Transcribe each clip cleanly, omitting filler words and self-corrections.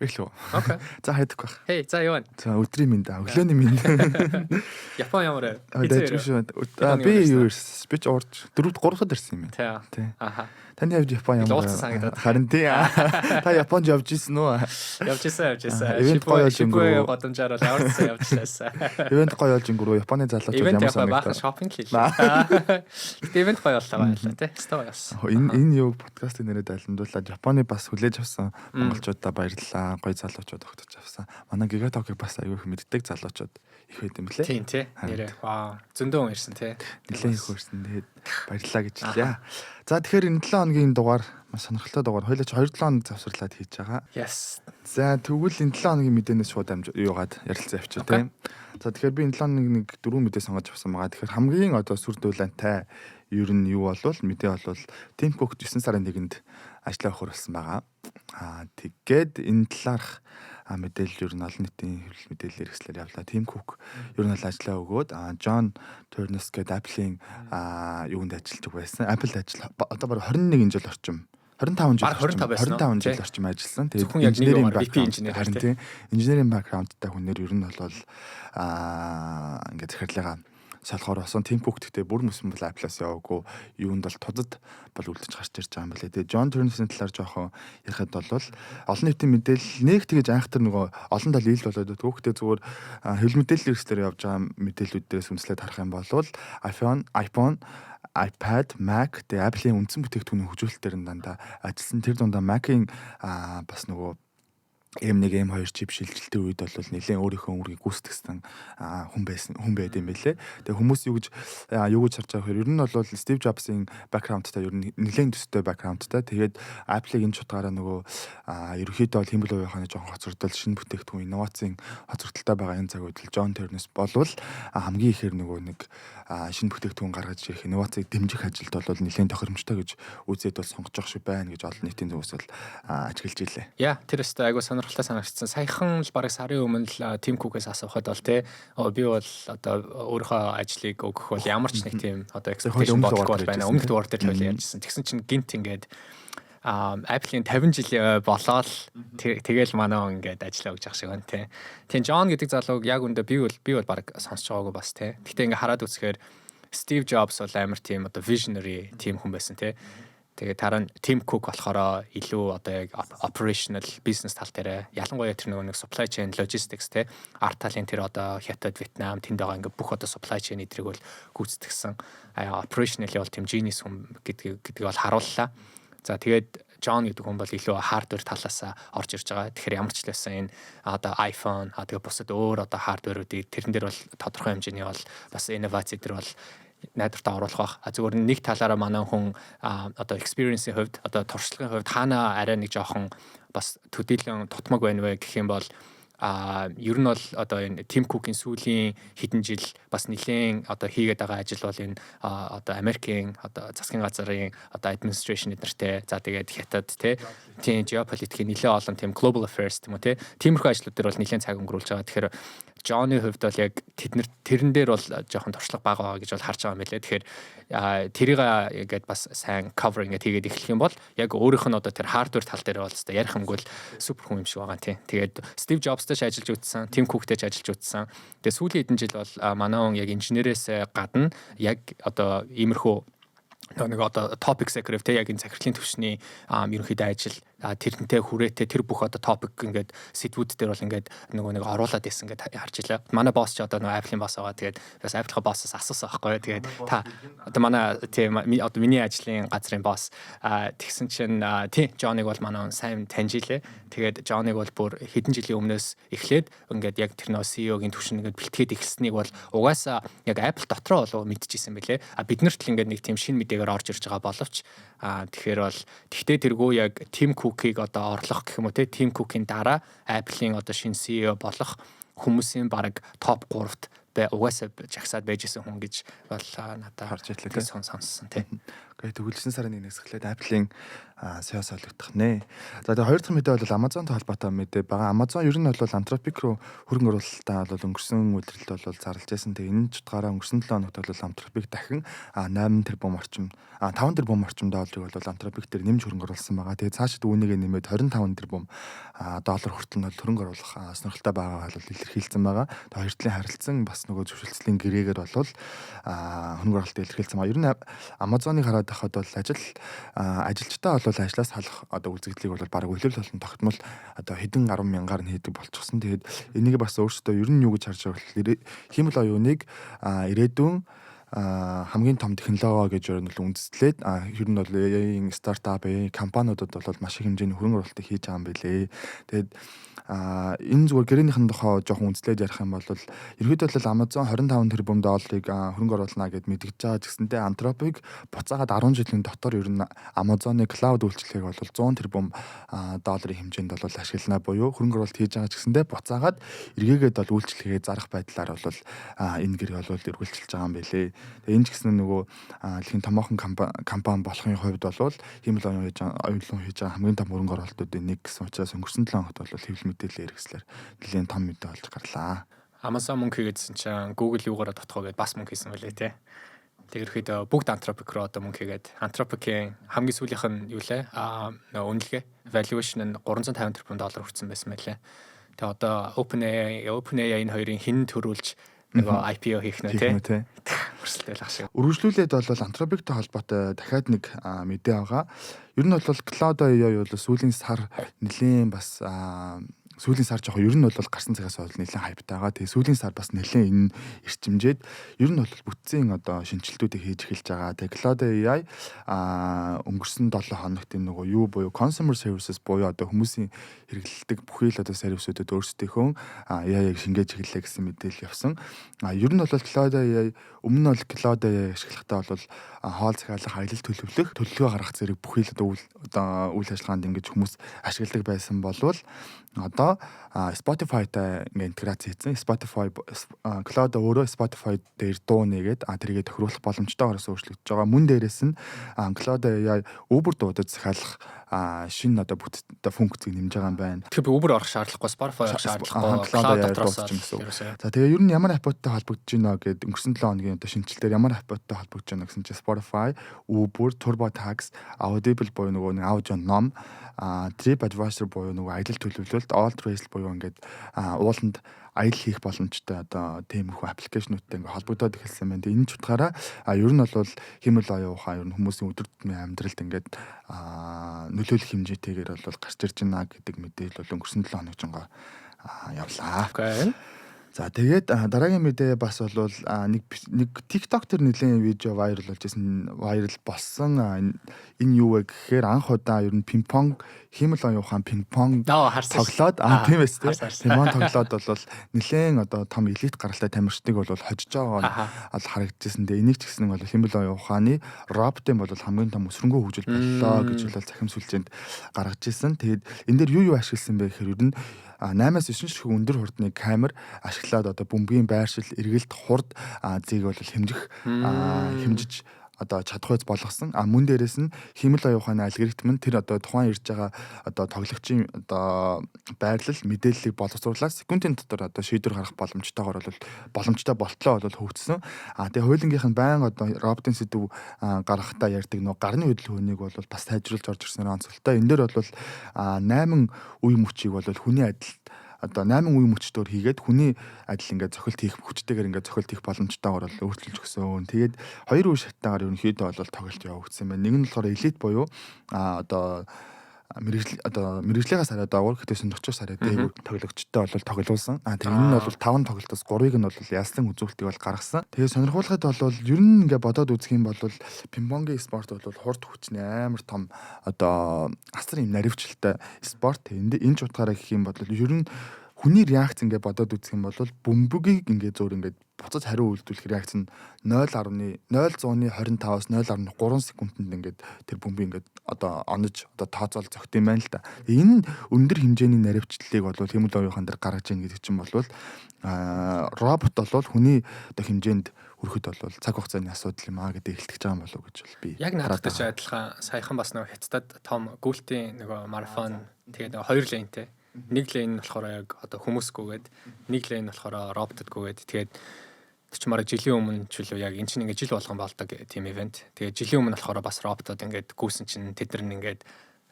Эхлэв. Okay. За, хайдаггүй байх. Hey, за, юу вэ? За, өдрийн мэнд, өглөөний мэнд. Япон ямар вэ? Дайжгүй шүү. Би юу ирсэн? Би ч урж 4 3 дахь ирсэн юм байна. Тий. Аха. Таны хувьд Япон ямар? Уулзсан санагдаад. Харин тий. Та Японд явж исэн үү? Явж исэн, явж исэн. Event гоё болж өнгөрөв. Годамжаар бол ямар ч сан явж лээсэн. Event гоё болж өнгөрөв. Японы залуучууд ямар санагдав? Баахан shopping хийлээ. Гэтэ event гоё боллоо, баярлалаа тий. Өстой гоё болсон. Энэ юу подкастын нэрээр дайландуулаад Японы бас хүлээж авсан монголчуудаа баярлалаа. Гоё залуучууд огтож авсан. Манай Gigatalk-ыг бас аягүй их мэддэг залуучууд их байд юм лээ. Тийм тий. Нэрээ. Вау. Зөндөө хүн ирсэн тий. Нилээн их ирсэн. Тэгээд баярлалаа гэж хэлье. За, тэгэхээр энэ 7 хоногийн дугаар маш сонирхолтой дугаар. Хоёулаа ч 2-7 хоног завсарлаад хийж байгаа. Yes. За, тэгвэл энэ 7 хоногийн мэдээнээс шууд амж юугаад ярилцсан явчих тийм. За, тэгэхээр би энэ 7 хоногийн нэг дөрвөн мэдээ сонгож авсан байгаа. Тэгэхээр хамгийн одоо сүр дуулаантай ер нь юу болвол мэдээ болвол Tim Cook 9 сарын 1-нд ажлаа өгөхөр болсон байгаа. Аа, тэгээд энэ талаарх мэдээлэл ер нь олон нийтийн хэвлэл мэдээлэл хэрэгслээр явлаа. Tim Cook ер нь бол ажлаа өгөөд John Ternus гэдэг Apple-ийн юунд ажилладаг байсан. Apple-д ажил одоо бараг 21 жил орчим, 25 жил 25 25 жил орчим ажилласан. Тэгээд инженерийн background, харин тийм, инженерийн background-тай хүнээр ер нь бол ингээд захирлага солихоор болсон. Tim Cook гэхдээ бүр мөсөн бол Apple-аас яваагүй, юунд бол тудад бол үлдэж гарч ирж байгаа юм байна лээ. Тэгээ John Ternus-ын талаар жоохон ярихад бол олон нийтийн мэдээлэл нэг тэгэж анхтар нөгөө олон тал ил болоод байдаг. Гэхдээ зүгээр хэвлэл мэдээлэл хэрэгслээр явж байгаа мэдээллүүд дээрээс үндэслээд харах юм бол iPhone, iPad, Mac, тэгээ Apple-ийн үндсэн бүтээгдэхүүний хөгжүүлэлтээр нь дандаа ажилласан. Тэр дундаа Mac-ийн бас нөгөө M1, M2 чип шилжилтийн үед бол нэлээд өөрийнхөө үүргийг гүйцэтгсэн хүн байсан, хүн байд юм бэлээ. Тэгээ хүмүүс юу гэж харж байгаа вэ? Ер нь бол Steve Jobs-ын background-тай ер нь нэлээд төстэй background-тай. Тэгээд Apple-ыг энэ чутгаараа нөгөө ерөнхийдөө бол хиймэл оюун ухааны жоохон хоцрогдол, шинэ бүтээгдэхүүн, инновацийн хоцрогдолтой байгаа энэ цаг үед л John Ternus болвол хамгийн ихээр нөгөө нэг шинэ бүтээгдэхүүн гаргаж ирэх, инновацийг дэмжих ажилд бол нэлээд тохиромжтой гэж үзээд бол сонгож явах шиг байна гэж олон нийтийн зүгээс бол ажиглаж илээ. Яа, тэр өстой айгуу сонирхолтой санагдсан. Саяхан л бараг сарын өмнө л Tim Cook-ээс асуухад бол те би бол одоо өөрийнхөө ажлыг өгөх бол ямар ч нэг тийм одоо expectation бодохгүй байна. Өмнөх дугаар дээр л ярьжсэн. Тэгсэн чинь гинт ингээд Apple-ийн 50 жилийн болоод тэгэл манай хүн ингээд ажиллаа өгч явах шиг байна те. Тийм, John гэдэг залууг яг үндэ би бол баг сонсож байгаагүй бас те. Гэхдээ ингээд хараад үзэхээр Steve Jobs бол амар тийм одоо visionary тийм хүн байсан те. Тэгээд дараа нь Tim Cook болохоор илүү одоо яг operational business тал дээр, ялангуяа тэр нөгөө нэг supply chain logistics те, арт талын тэр одоо Хятад, Вьетнам тэнд байгаа ингээ бүх одоо supply chain эдрийг бол гүйцэтгсэн. Operationally бол тийм genius хүн гэдгийг бол харууллаа. За, тэгээд John гэдэг хүн бол илүү hardware талаас орж ирж байгаа. Тэгэхээр ямар ч л байсан энэ одоо iPhone, тэгээ бусад өөр одоо hardware-уудыг тэрэн дээр бол тодорхой хэмжээний бол бас инновац дээр бол найдвартай оруулах бах. А зүгээр нэг талаараа манай хүн одоо experience-ийн хувьд, одоо туршлагын хувьд хаана арай нэг жоохон бас төдийлөн тутмаг байна вэ гэх юм бол ер нь бол одоо энэ Tim Cook-ийн сүүлийн хэдэн жил бас нэлээд одоо хийгээд байгаа ажил бол энэ одоо Америкийн одоо засгийн газрын одоо administration эднэртэй, за тэгээд Хятад те, тийм геополитикийн нэлээд олон тийм global affairs тийм үү те, тиймэрхүү ажлууд дээр бол нэлээд цаг өнгөрүүлж байгаа. Тэгэхээр Джонны хувьд бол яг тэд нар тэрэн дээр бол жоохон туршлага бага байгаа гэж бол харж байгаа юм билээ. Тэгэхээр тэрийг ингээд бас сайн cover ингээд хийгээд эхлэх юм бол яг өөрийнх нь одоо тэр hardware тал дээр бол хэвээр ярих юмгүй л супер хүн юм шиг байгаа тийм. Тэгээд Steve Jobs-тай ч ажиллаж үзсэн, Tim Cook-тэй ч ажиллаж үзсэн. Тэгээд сүүлийн хэдэн жил бол манай хүн яг инженерээс гадна яг одоо иймэрхүү нэг одоо top executive те, яг энэ захирлын түвшний ерөнхийдөө ажил, тэрнтэй хүрээтэй тэр бүх одоо topic ингээд сэдвүүд дээр бол ингээд нөгөө нэг оруулаад исэн ингээд харж илаа. Манай босс ч одоо нөгөө Apple-ийн босс байгаа. Тэгээд бас Apple-ийн боссоос асуусан байхгүй. Тэгээд та одоо манай тийм одоо миний ажлын газрын босс тэгсэн чинь тийм Джоныг бол манай сайн таньж илээ. Тэгээд Джоныг бол бүр хэдэн жилийн өмнөөс эхлээд ингээд яг тэр нөгөө CEO-гийн түвшин ингээд бэлтгээд эхэлснийг бол угаасаа яг Apple дотроо болов мэдчихсэн бэлээ. А биднэрт л ингээд нэг тийм шинэ мэдээгээр орж ирж байгаа боловч тэгэхээр бол тэгтээ тэргүй яг Tim Cook-ийг одоо орлох гэх юм уу те, Tim Cook-ийн дараа Apple-ийн одоо шинэ CEO болох хүмүүсийн бараг топ 3-т бай угаасаа жагсаад байж исэн хүн гэж бол надад харж ийлээ. Сонссон тий. Тэгээд төгөлсөн сарын 1-ээс эхлээд Apple-ийн CEO солигдох нэ. За, тэгээд хоёр дахь мэдээ бол Amazon-тай холбоотой мэдээ байгаа. Amazon ер нь бол Anthropic руу хөрөнгө оруулалтаа бол өнгөрсөн улиралд бол зарлж байсан. Тэгээд энэ ч утгаараа өнгөрсөн 7 хоногт бол Anthropic дахин 8 тэрбум орчим, 5 тэрбум орчим долларыг бол Anthropic дээр нэмж хөрөнгө оруулсан байгаа. Тэгээд цаашид үүнийгээ нэмээд 25 тэрбум доллар хүртэл нь бол хөрөнгө оруулах сонирхолтой байгаагаа бол илэрхийлсэн байгаа. Тэгээд хоёр талын харилцан бас нөгөө зөвшөлтслийн гэрээгээр бол хөрөнгө оруулалтыг илэрхийлсэн байгаа. Ер нь Amazon-ыг хараад байхад бол ажилчдаа бол ажлаас салах одоо үзэгдлийг бол бараг улирал болон тогтмол одоо хэдэн 10 мянгаар нь хийдэг болчихсон. Тэгээд энийг бас өөрсдөө ер нь юу гэж харж байгаа вэ? Хиймэл оюуныг ирээдүйн хамгийн том технологи гэж ер нь үндэслээд, ер нь бол AI-ийн стартап, AI компаниудад бол маш их хэмжээний хөрөнгө оруулалтыг хийж байгаа юм билээ. Тэгээд энэ зүгээр гэрээнийхэн тухай жоохон үндэслээд ярих юм бол ерөөдөө бол Amazon 25 тэрбум долларыг хөрөнгө оруулна гэд мэдгэж байгаа ч гэсэнтэй Anthropic буцаагаад 10 жилийн дотор ер нь Amazon-ы cloud үйлчилгээг бол 100 тэрбум долларын хэмжээнд бол ашиглана буюу хөрөнгө оруулалт хийж байгаа ч гэсэндээ буцаагаад эргээгээд бол үйлчилгээгээ зарах байдлаар бол энэ гэрээ бол эргүүлчилж байгаа юм билээ. Тэгээ энэ ч гэсэн нөгөө дэлхийн томоохон компани болохын хувьд бол хиймэл оюун хийж байгаа хамгийн том хөрөнгө оруулалтуудын нэг гэсэн учраас өнгөрсөн 7 хоногт бол хэвлэл мэдээлэл хэрэгслэр нэлээд том мэдээ болж гарлаа. Amazon мөнгө хийгээдсэн чинь Google юугаараа дотгоо гэдээ бас мөнгө хийсэн байлээ те. Тэр ерөөхдөө бүгд Anthropic руу одоо мөнгө хийгээд, Anthropic-ийн хамгийн сүүлийнх нь юу лээ? Нөгөө үнэлгээ valuation нь 350 тэрбум доллар хүрсэн байсан байлээ. Тэгээ одоо OpenAI энэ хоёрын хэн төрүүлж нөгөө IPO хийх нэ те. Өрсөлдөөл ах шиг. Үргэлжлүүлээд бол Anthropic-тэй холбоотой дахиад нэг мэдээ байгаа. Ер нь бол Claude AI бол сүүлийн сар нэлээд бас сүүлийн сар жоох ер нь бол гарсан цагаас бол нэлээд hype тай байгаа. Тэгээ сүүлийн сар бас нэлээд энэ эрчимжээд ер нь бол бүтцийн одоо шинэчлэлтүүдийг хийж эхэлж байгаа. Тэгээ Claude AI өнгөрсөн 7 хоногт энэ нөгөө юу буюу consumer services буюу одоо хүмүүсийн хэрэглэдэг бүхий л одоо service үүдэд өөрсдийнхөө AI-г шингээж эхэллээ гэсэн мэдээлэл явсан. Ер нь бол Claude AI өмнө нь бол Claude AI ашиглахдаа бол хоол захиалах, аялал төлөвлөх, төлөвлөгөө гаргах зэрэг бүхий л одоо үйл ажиллагаанд ингэж хүмүүс ашигладаг байсан болвол одоо Spotify-тай ингээ интеграц хийсэн. Spotify, Claude өөрөө Spotify дээр дуу нээгээд тэрийгэ тохируулах боломжтойгоор өөрчлөгдөж байгаа. Мөн дээрээс нь Claude AI Uber дуудаж захиалах шинэ одоо бүт одоо функцийг нэмж байгаа юм байна. Тэгэхээр би Uber орох шаардлагагүй, Spotify орох шаардлагагүй, Claude дотроос гэсэн. За, тэгээ ер нь ямар app уудтай холбогдож байна гэд өнгөрсөн 7 хоногийн одоо шинэчлэлээр ямар app уудтай холбогдож байна гэсэн чинь Spotify, Uber, TurboTax, Audible буюу нөгөө нэг аудио ном, TripAdvisor буюу нөгөө аялал төлөвлөлт, AllTrails буюу ингээд ууланд аялал хийх боломжтой одоо тиймэрхүү application уудтай ингээ холбогдоод эхэлсэн байна. Тэгээ энэ ч утгаараа ер нь бол хиймэл оюун ухаан ер нь хүмүүсийн өдөр тутмын амьдралд ингээд нөлөөлөх хэмжээтэйгээр бол гарч ирж байна гэдэг мэдээлэл бол өнгөрсөн 7 хоногчонго явлаа. За, тэгээд дараагийн мэдээ бас бол нэг TikTok дээр нэлээд видео viral болж исэн, viral болсон. Энэ юу вэ гэхээр анх удаа ер нь пинг-понг, хиймэл оюун ухаан пинг-понг тоглоод, тийм эс тий. Пинг-понг тоглоод бол нэлээд одоо том элит гаралтай тамирчдыг бол хожиж байгаа нь харагдчихсан. Тэгээ энийг ч гэсэн бол хиймэл оюун ухааны роботын бол хамгийн том өсрөнгөө хөгжил боллоо гэж бол цахим сүлжээнд гаргаж исэн. Тэгээд энэ дээр юу юу ашигласан бэ гэхээр ер нь 8-аас 9 ширхэг өндөр хурдны камер ашиглаад одоо бөмбөгийн байршил, эргэлт, хурд зийг бол хэмжиж одоо чадахуйц болгосон. Мөн дээрээс нь хиймэл оюун ухааны алгоритм нь тэр одоо тухайн ирж байгаа одоо тоглогчийн одоо байрлал мэдээллийг боловсруулаад секундын дотор одоо шийдвэр гаргах боломжтойгоор бол боломжтой болтлоо бол хөгжсөн. Тэгээ хуулингийнх нь байнга одоо роботын сэдв гаргахтаа ярьдаг нөгөө гарны хөдөлгөөнийг бол бас сайжруулж орж ирснээр онцлогтой. Энэ дээр бол 8 үе мөчийг бол хүний адил одоо 8 үе мөчтөөр хийгээд хүний адил ингээд цохилт хийх хүчтэйгээр ингээд цохилт хийх боломжтойгоор бол өөрчилж өгсөн. Тэгээд хоёр үе шаттайгаар ерөнхийдөө бол тоглолт явагдсан байна. Нэг нь болохоор элит буюу одоо мэргэжил одоо мэргэжлийнхаа сараа доогуур гэтээ сонирхчоор сараа дээгүүр тоглогчтой бол тоглуулсан. Тэр энэ нь бол 5 тоглолтоос 3-ыг нь бол ялсан үзүүлэлтийг бол гаргасан. Тэгээ сонирхуулахад бол ер нь ингээ бодоод үзэх юм бол пинг-понгийн спорт бол хурд хүчний амар том одоо асар юм наривчлалтай спорт. Энд энэ ч утгаараа гэх юм бол ер нь хүний реакц ингээ бодоод үзэх юм бол бөмбөгийг ингээ зөөр ингээ буцаж хариу үйлдүүлэх реакц нь 0.025-аас 0.3 секундэд ингээд тэр бөмбөг ингээд одоо онож одоо тооцоол зөгт юм байна л да. Энэ өндөр хэмжээний наривчлалыг бол хиймэл оюун ухаан дээр гаргаж ийн гэдэг чинь бол робот бол хүний одоо хэмжээнд хүрэхэд бол цаг хугацааны асуудал юм аа гэдэг хэлтгэж байгаа юм болов уу гэж бол би яг надад ч адилхан. Саяхан бас нөгөө Хятадд том гүйлтийн нөгөө марафон, тэгээд нөгөө хоёр lane тэй. Нэг lane нь болохоор яг одоо хүмүүс гүгээд, нэг lane нь болохоор роботод гүгээд. Тэгээд чи мараг жилийн өмнө ч үлээ, яг эн чинь ингээд жил болгон болдог тийм event. Тэгээд жилийн өмнө болохоор бас роботод ингээд гүйсэн чинь тэд нар ингээд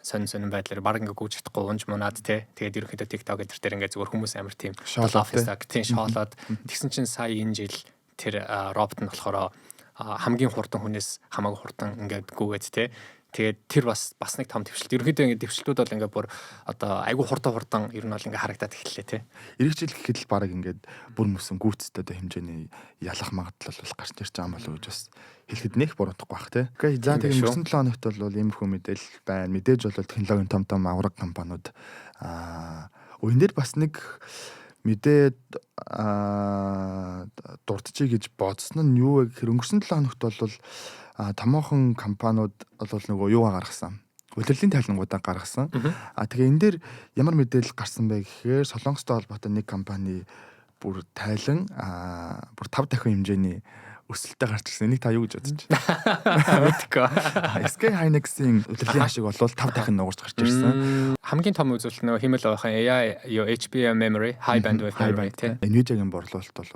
сонин сонин байдлаар баг ингээд гүйж чадахгүй унж мунаад те. Тэгээд ерөнхийдөө TikTok энэ төр ингээд зүгээр хүмүүс амар тийм шоолоод, тийм шоолоод тэгсэн чинь сая энэ жил тэр робот нь болохоор хамгийн хурдан хүнээс хамаагүй хурдан ингээд гүгээд те. Тэгээд тэр бас нэг том дэвшилт. Ерөнхийдөө ингээд дэвшилтүүд бол ингээд бүр одоо айгүй хурдан хурдан ер нь бол ингээд харагдаад эхэллээ те. Ирэх жил гэхэд л баг ингээд бүр мөсөн гүйцэд одоо хэмжээний ялах магадлал бол гарч ирж байгаа юм болов уу гэж бас хэлэхэд нэх буруудахгүй бах те. Okay, за, тэгээд өнгөрсөн 7 хоногт бол иймэрхүү мэдээлэл байна. Мэдээж бол технологийн том том авраг компаниуд энэ дээр бас нэг мэдээд дурдчихъя гэж бодсон нь юу вэ гэхээр өнгөрсөн 7 хоногт бол томоохон компаниуд бол нөгөө юугаа гаргасан. Улирлын тайлангуудаа гаргасан. Тэгээ энэ дээр ямар мэдээлэл гарсан бэ гэхээр Солонгостой холбоотой нэг компани бүр тайлан бүр 5 дахин хэмжээний өсөлттэй гарч ирсэн. Энийг та юу гэж бодож байна? Мэдгүй. SK Hynix-ийн улирлын ашиг бол 5 дахин нугарч гарч ирсэн. Хамгийн том үзүүлэлт нөгөө хиймэл оюун AI юу HBM memory, high bandwidth memory тий. Nvidia-гийн борлуулалт бол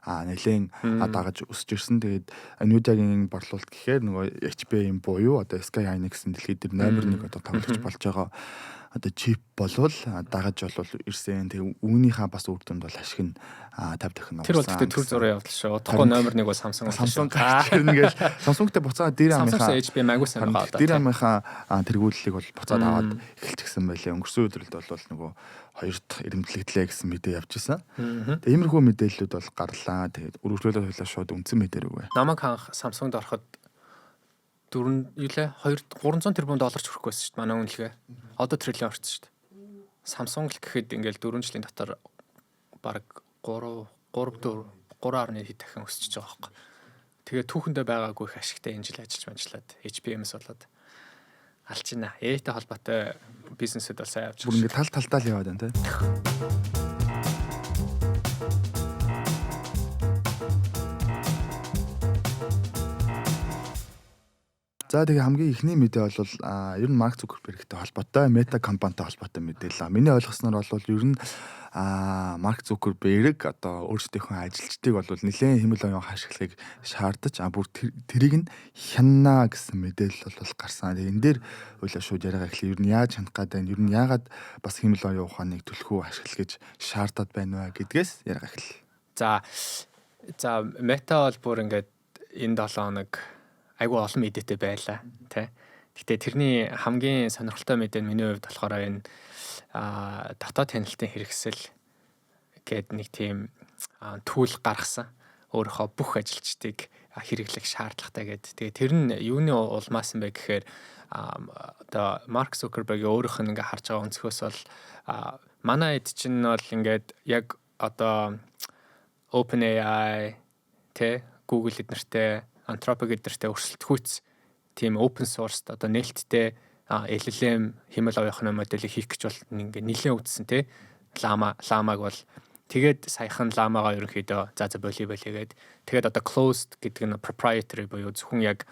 нэлээд дагаж өсөж ирсэн. Тэгээд Nvidia-гийн борлуулалт гэхээр нөгөө HBM буюу одоо SK Hynix-ийн дэлхийд дээр номер 1 одоо тоглогч болж байгаа одоо чип болвол дагаж болвол ирсэн. Тэгээ үүнийхээ бас үр дүнд бол ашиг нь 5 дахин нугарсан. Тэр бол гэхдээ төр зураг явдал шүү. Удахгүй номер 1 бол Samsung. Samsung гарч ирнэ гэж Samsung-тэй буцаад DRAM-ынхаа Samsung HBM айгуу сайн байгаа одоо. DRAM-ынхаа тэргүүллийг бол буцаад аваад эхэлчихсэн байлээ. Өнгөрсөн өдрөлд бол нөгөө хоёр дахь эрэмблэгдлээ гэсэн мэдээ явж исэн. Тэгээ иймэрхүү мэдээллүүд бол гарлаа. Тэгээд үргэлжлүүлээ хоёлаа шууд үндсэн мэдээ рүү. Намайг анх Samsung-д ороход дөрөв юу лээ 2 300 тэрбум доллар ч хүрэхгүй байсан шүү дээ манай үнэлгээ. Одоо триллион орсон шүү дээ. Samsung л гэхэд ингээл 4 жилийн дотор бараг 3 3 4 3.1 хэд дахин өсөж байгаа байхгүй. Тэгээ түүхэндээ байгаагүй их ашигтай энэ жил ажиллаж ажиллаад HBM-с болоод алчина. AI-тай холбоотой бизнесүүд бол сайн явж байгаа. Бүр ингээд тал талдаа л яваад байна те. За, тэгээ хамгийн эхний мэдээ бол ер нь Марк Цукербергтэй холбоотой, Meta компанитай холбоотой мэдээлэл. Миний ойлгосноор бол ер нь Марк Цукерберг одоо өөрсдийнхөө ажилчдыг бол нэлээд хиймэл оюун ашиглахыг шаардаж, бүр тэрийг нь хянана гэсэн мэдээлэл бол гарсан. Тэгээ энэ дээр хоёлаа шууд яриагаа эхлэе. Ер нь яаж хянах гээд байна? Ер нь яагаад бас хиймэл оюун ухааныг түлхүү ашиглах гэж шаардаад байна вэ гэдгээс яриагаа эхэллээ. За, Meta бол бүр ингээд энэ 7 хоног айгүй олон мэдээтэй байлаа тий. Гэтэ тэрний хамгийн сонирхолтой мэдээ нь миний хувьд болохоор энэ дотоод хяналтын хэрэгсэл гээд нэг тийм tool гаргасан. Өөрийнхөө бүх ажилчдыг хэрэглэх шаардлагатай гээд. Тэгээ тэр нь юуны улмаас юм бэ гэхээр одоо Марк Зукербергийн өөрийнх нь ингээ харж байгаа өнцгөөс бол манай эд чинь бол ингээд яг одоо OpenAI тэ, Google эднэртэй, Anthropic эднэртэй өрсөлдөхүйц тийм open source одоо нээлттэй LLM хиймэл оюухны моделийг хийх гэж бол ингээ нэлээд үзсэн тий. Llama-г бол тэгээд саяхан Llama-гаа ерөнхийдөө за за боли боли гээд, тэгээд одоо closed гэдэг нь proprietary буюу зөвхөн яг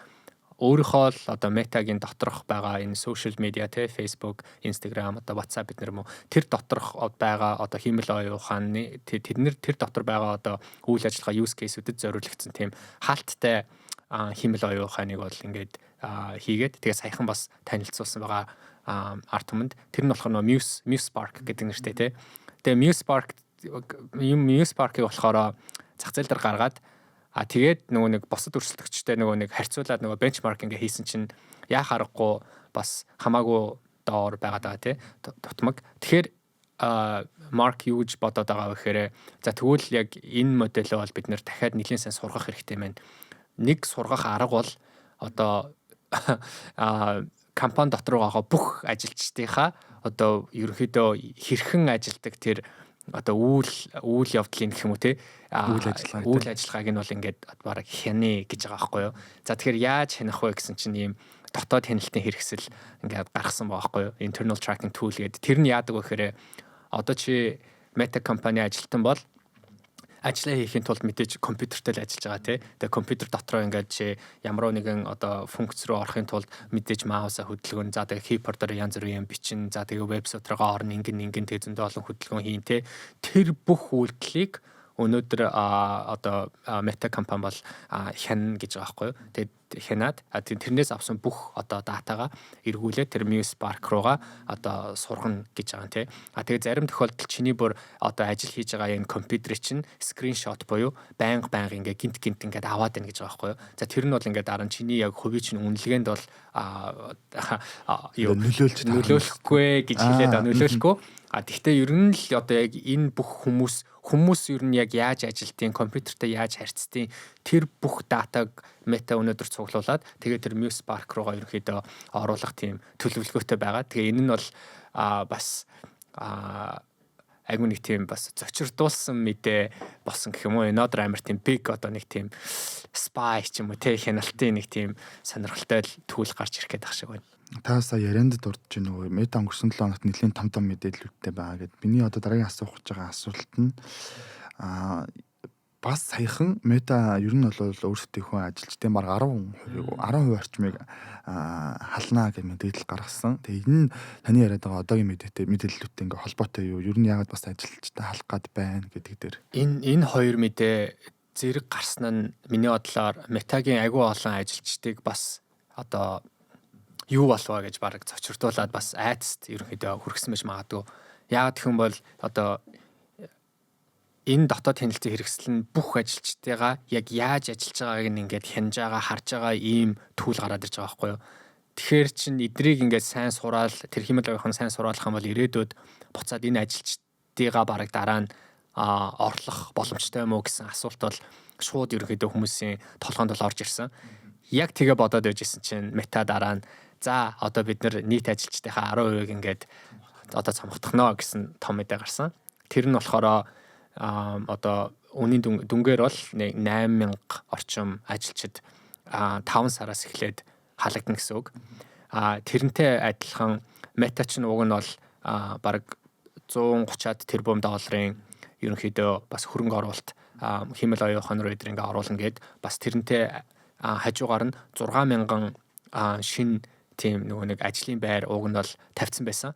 өөрийнхөө л одоо Meta-гийн доторх байгаа энэ social media те, Facebook, Instagram, одоо WhatsApp бид нар юм уу, тэр доторх байгаа одоо хиймэл оюун ухааны тэд нар тэр дотор байгаа одоо үйл ажиллагаа use case-үүдэд зориулагдсан тийм хаалттай хиймэл оюун ухааныг бол ингээд хийгээд, тэгээ саяхан бас танилцуулсан байгаа ард түмэнд. Тэр нь болохоор нөгөө Muse Spark гэдэг нэртэй тий. Тэгээ Muse Spark-ыг болохоор зах зээл дээр гаргаад, тэгээд нөгөө нэг бусад өрсөлдөгчтэй нөгөө нэг харьцуулаад нөгөө benchmark ингээ хийсэн чинь яах аргагүй бас хамаагүй доор байгаад байгаа тий дутмаг. Тэгэхээр Марк юу гэж бодоод байгаа вэ гэхээр за, тэгвэл яг энэ моделөө бол бид нэр дахиад нэлийн сайн сургах хэрэгтэй байна. Нэг сургах арга бол одоо компани дотор байгаа бүх ажилчдынхаа одоо ерөнхийдөө хэрхэн ажилдаг тэр одоо үйл явдлын гэх юм уу те, үйл ажиллагааг үйл ажиллагааг нь бол ингээд бараг хяны гэж байгаа байхгүй юу. За, тэгэхээр яаж хянах вэ гэсэн чинь ийм дотоод хяналтын хэрэгсэл ингээд гаргасан байгаа байхгүй юу. Internal tracking tool гэдэг. Тэр нь яадаг вэ гэхээр одоо чи Meta компани ажилтан бол Ажлаа хийхийн тулд мэдээж компьютертэй л ажиллаж байгаа, тий. Тэгээ компьютер дотроо ингээд чи ямар нэгэн одоо функц рүү орохын тулд мэдээж mouse аа хөдөлгөөн, за тэгээ keyboard-оор янз бүрийн юм бичин, за тэгээ вебсайт руугаа орно, ингэн ингэн, тэгээ зөндөө олон хөдөлгөөн хийн, тий. Тэр бүх үйлдэлийг өнөөдөр одоо Meta компани бол хянана гэж байгаа байхгүй юу. Тэгээд хянаад тэрнээс авсан бүх одоо data гаа эргүүлээд тэр Muse Spark руугаа одоо сургана гэж байгаа юм, тий. А тэгээ зарим тохиолдолд чиний бүр одоо ажил хийж байгаа энэ компьютерийг чинь screenshot буюу байнга байнга ингээ гинт гинт ингээд аваад байна гэж байгаа байхгүй юу. За, тэр нь бол ингээд дараа нь чиний яг хувийн чинь үнэлгээнд бол юу нөлөөлж нөлөөлөхгүй гэж хэлээд, нөлөөлөхгүй. А тэгвэл ер нь л одоо яг энэ бүх хүмүүс ер нь яг яаж ажилтیں، компьютертэй яаж харьцдیں، тэр бүх data г Meta өнөөдөр цуглуулад тэгээд тэр Muse Spark руугаа ерөнхийдөө оруулах тийм төлөвлөгөөтэй байгаа. Тэгээ энэ нь бол бас айгу нэг тийм бас зочирдуулсан мэдээ болсон гэх юм уу. Энэ амар тийм big одоо нэг тийм spy ч юм уу, те, хяналтын нэг тийм сонирхолтой tool гарч ирэх гээд ах шиг байна. Та сая ярианд дурдж, нөгөө Meta өнгөрсөн 7 хоногт нэлийн том том мэдээллүүдтэй байгаа гэд. Миний одоо дараагийн асуух гэж байгаа асуулт нь бас саяхан Meta ер нь бол өөрсдийнхөө ажилчдын бараг 10%, 10% орчмыг халнаа гэх мэдээлэл гаргасан. Тэгээ энэ нь таны яриад байгаа одоогийн мэдээллүүдтэй ингээ холбоотой юу? Ер нь яагаад бас ажилчтай халах гад байна гэдэг дээр. Энэ хоёр мэдээ зэрэг гарсан нь миний бодлоор Meta-гийн агүй олон ажилчдыг бас одоо юу болваа гэж баг цочирдуулаад бас айцт ерөнхийдөө хүргэсэн байж магадгүй. Яагаад гэх юм бол одоо энэ дотоод хяналтын хэрэгсэл нь бүх ажилчдыгаа яг яаж ажиллаж байгааг нь ингээд хянаж байгаа, харж байгаа ийм tool гараад ирж байгаа байхгүй юу? Тэгэхээр чин эдрийг ингээд сайн сураал, тэр хиймэл оюун сайн сураалах юм бол ирээдүйд буцаад энэ ажилчдыгаа бараг дараа нь орлох боломжтой юм уу гэсэн асуулт бол шууд ерөнхийдөө хүмүүсийн толгойнд бол орж ирсэн. Яг тэгээ бодоод байж исэн чинь Meta дараа нь за одоо бид нар нийт ажилчдынхаа 10%-ийг ингээд одоо цомгоцгоно гэсэн том мэдээ гарсан. Тэр нь болохоор одоо үнийн дүнгээр бол 8000 орчим ажилчид 5 сараас эхлээд халагдана гэсэн үг. А тэрнтэй адилхан Meta ч уг нь бол бараг 130-аад тэрбум долларын ерөнхийдөө бас хөрөнгө оруулалт хиймэл оюун ухаан руу эдэр ингээ оруулна гэд, бас тэрнтэй хажуугаар нь 6000 шин тийм нөгөө нэг ажлын байр уг нь бол тавьсан байсан.